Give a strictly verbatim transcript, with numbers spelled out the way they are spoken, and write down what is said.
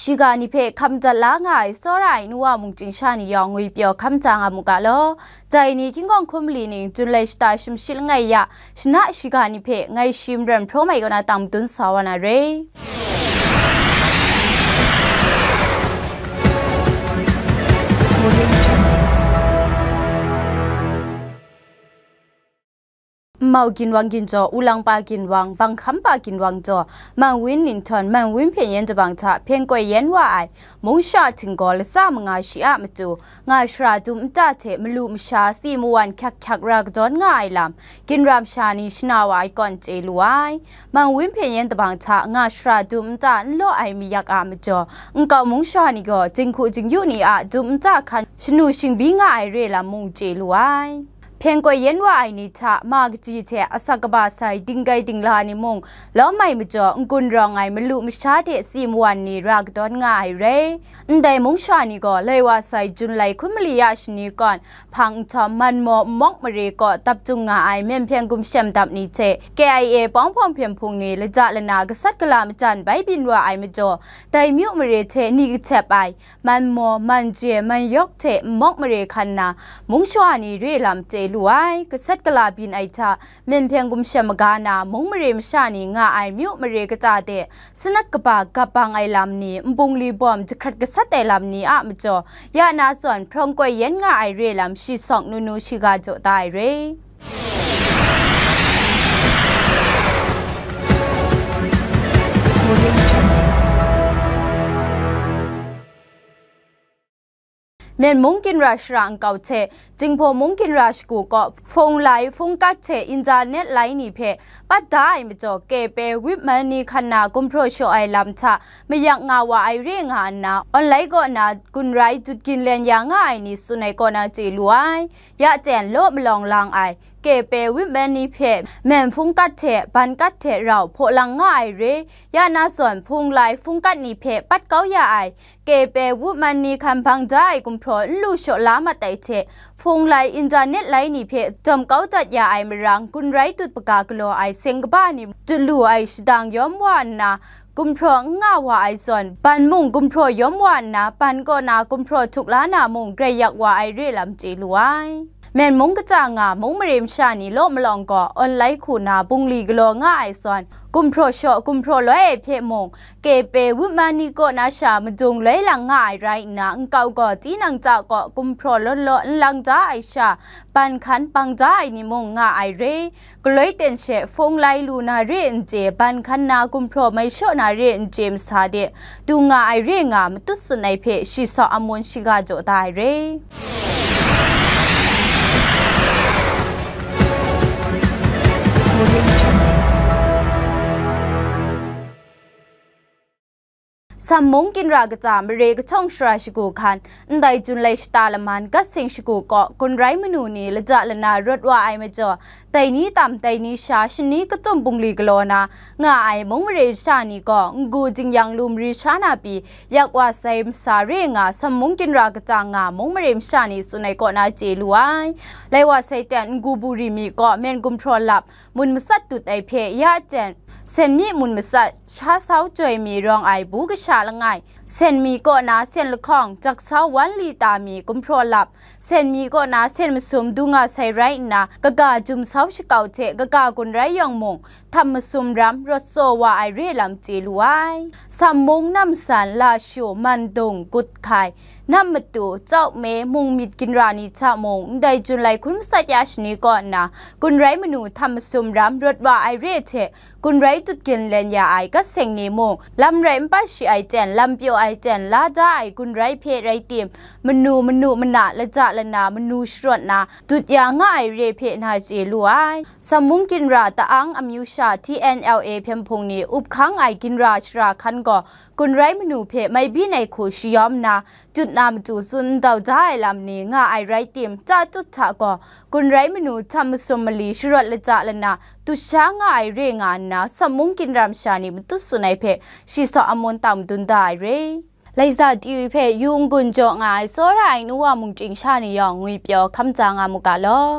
Shiga ni hpe hkam dat la nga ai tsawra ai nu wa mungchying sha ni yawng ngwipyaw hkam ja nga mu ga law. Dai ni King Kong hkum mali ning Jun lai shata shamshi langai ya shana shiga ni hpe ngai shi maren hpraw mai kaw na tang madun sa wa na re. Nmau ginwang ginjaw, Wulangpa ginwang, Banghkampa ginwang jaw, Manwin Linton, Manwin Hpyen Yen dabang hta, hpyen koi yen wa ai, mung sha htinggaw latsa manga shi a matu, nga shara dum nta hte malu masha si mawan hkyak hkyak ra kadawn nga ai lam, ginra masha ni shana wa ai kawn chye lu ai. Manwin Hpyen Yen dabang hta, nga shara dum nta n law ai mayak a majaw, nkau mung sha ni gaw, jinghku jingyu ni a dum nta hkan shanu shingbi nga ai re lam mung chye lu ai. Hpyen koi yen wa ai ni hta ma kaji hte asak kaba sai dinggai dingla ni mung lawm ai majaw, n-gun rawng ai malu masha hte si mawan ni ra kadawn nga ai re. Ndai mung sha ni gaw lai wa sai Jun lai hkun mali ya shani kawn hpang nhtawm Manmaw nmawk mare kaw dap cung nga ai myen hpyen gumshem dap ni hte K I A pawng hpawng hpyen hpung ni laja lana gasat gala majan bai byin wa ai majaw, dai myu mare hte ni kahtep ai, Manmaw, Manje, Manyawk hte nmawk mare hkan na, mung shawa ni re lam chye lu ai, gasat gala byin ai hta, myen hpyen gumshem maga na, mung mare masha ni nga ai myu mare kata de, sanat kaba gap bang ai lam ni, nbungli bawm jahkrat gasat ai lam ni a majaw, ya na zawn hprawng koi yen nga ai re lam shi sawk nu nu shiga jaw da ai re. Myen mung ginra shara nkau hte, Jinghpaw mung ginra shagu kaw, hpung lai, hpung kat hte, internet lai ni hpe pat da ai majaw, K P A wip man ni hkan na gumhpraw shaw ai lam hta mayak nga wa ai re nga nna, online kaw na gun rai dut ginlen ya nga ai ni tsun ai kaw na chye lu ai. Ya ten law malawng lang ai, K P A wip man ni hpe myen hpung kat hte, ban kat hte rau hpaw lang nga ai re, ya na zawn hpung lai, hpung kat ni hpe pat kau ya ai, K P A wip man ni hkan bang da ai gumhpraw n lu shaw la mat ai hte, hpung lai, internet lai ni hpe dawm kau dat ya ai marang, gun rai dut paga galaw ai seng kaba ni dut lu ai shadang yawm wa nna, gumhpraw n nga wa ai zawn, ban mung gumhpraw yawm wa nna, ban kaw na gumhpraw htuk la na mung grai yak wa ai re lam chye lu ai. Myen mung kaja nga mung mare masha ni law malawng gaw, online hku na bungli galaw nga ai zawn, gumhpraw shaw, gumhpraw loi ai hpe mung, K P A wip man ni kaw na sha madung loi lang nga ai rai nna, nkau gaw tinang hta kaw gumhpraw law law n lang da ai sha, ban hkan bang da ai ni mung nga ai re. Galoi ten she hpung lai lu na re n chye, ban hkan na gumhpraw mai shaw na re n chye masa de, du nga ai re nga matut tsun ai hpe shi saw amun shiga jaw da ai re. Sam mung ginra kata mare kahtawng shara shagu hkan, ndai Jun lai shata laman gat seng shagu kaw, gun rai manu ni laja lana rawt wa ai majaw, dai ni tam dai ni sha shani katum bungli galaw na nga ai mung mare masha ni gaw, ngu jingyang lu mari sha na pyi, yak wa sai masa re nga, sam mung ginra kata nga mung mare masha ni tsun ai kaw na chye lu ai. Lai wa sai ten, ngu buri mi kaw myen gumhpraw lap, mun matsat tut ai hpe ya jen, sen mi mun matsat, sha sau joi mi rawng ai bu kasha langai, sen mi kaw na sen lahkawng, jak sau wan li ta mi gumhpraw lap, sen mi kaw na sen masum du nga sai rai nna, kaga jum sau shakau hte kaga gun rai yawng mung, htam masum ram rawt tsaw wa ai re lam chye lu ai. Sam mung, namsan, lashu, mandung, gut hkai, nam matu, chau me, mung myit ginra ni hta mung, ndai Jun lai hkun matsat ya shani kaw nna, gun rai manu htam masum ram rawt wa ai re hte, gun rai dut ginlen ya ai gat seng ni mung, lam rai n pat shi ai ten, lam pyaw ai ten, la da ai gun rai hpe rai tim, manu manu mana, laja lana manu sharawt na, dut ya nga ai re hpe na chye lu ai. Sam mung ginra ta-ang amyu sha T N L A hpyen hpung ni up hkang ai ginra shara hkan gaw, gun rai manu hpe mai byin ai hku shayawm nna, tut na matu tsun ndau da ai lam ni nga ai rai tim, ta tut hta gaw, gun rai manu htam masum mali sharawt laja lana, tut sha nga ai re nga nna, sam mung ginra masha ni matut tsun ai hpe, shi saw amun tang madun da ai re. Laiza T V hpe yu n-gun jaw nga ai tsawra ai nu wa mungchying sha ni yawng ngwipyaw hkam ja nga mu ga law.